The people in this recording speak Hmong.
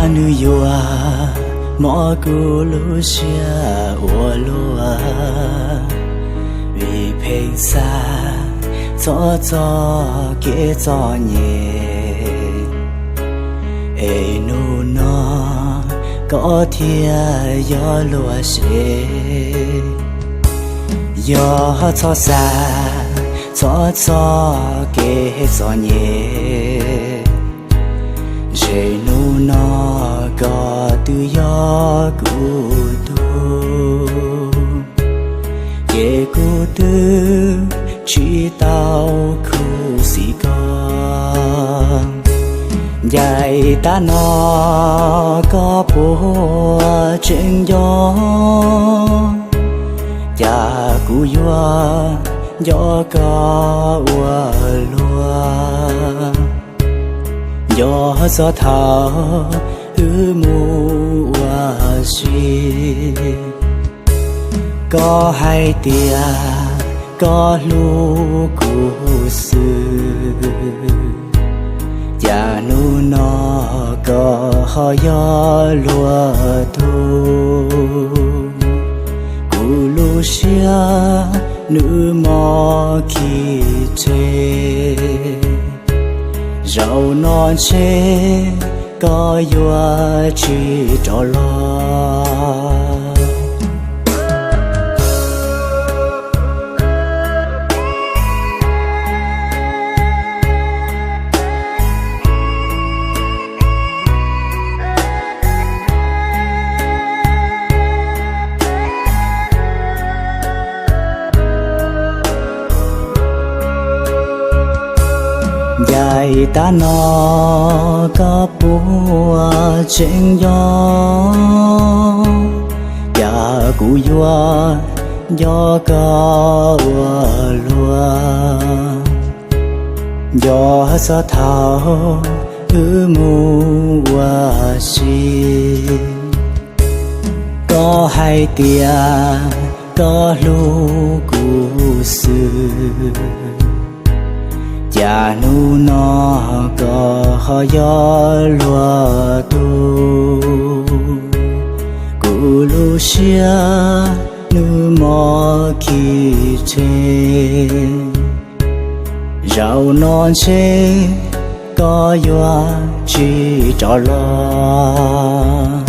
Nws yuav mob kuv lub siab ua luaj, vim pheej xav txhob txog kev txom nyem, es hnub no koj thiaj yog luag se. Yog txhob xav txhob txog kev txom nyem, ntshe hnub no koj twb yog kuv tug, ces kuv twb tsis tau khuv xim koj. Ncaim tab no koj puas tseem nco, cas kuv yuav nco koj ua luaj. Nco txog thaum wb mus ua si, koj hais tias koj hlub kuv xwb, cas hnub no koj ho yog luag tug. Kuv lub siab nws mob khi tseg, zaum no ntshe koj yuav tsis rov los. Ncaim tab no koj puas tseem nco, cas kuv yuav nco koj ua luaj. Nco txog thaum wb mus ua si, koj hais tias koj hlub kuv xwb, cas hnub no koj ho yog luag tug. Kuv lub siab nws mob khi tseg, zaum no ntshe koj yuav tsis rov los.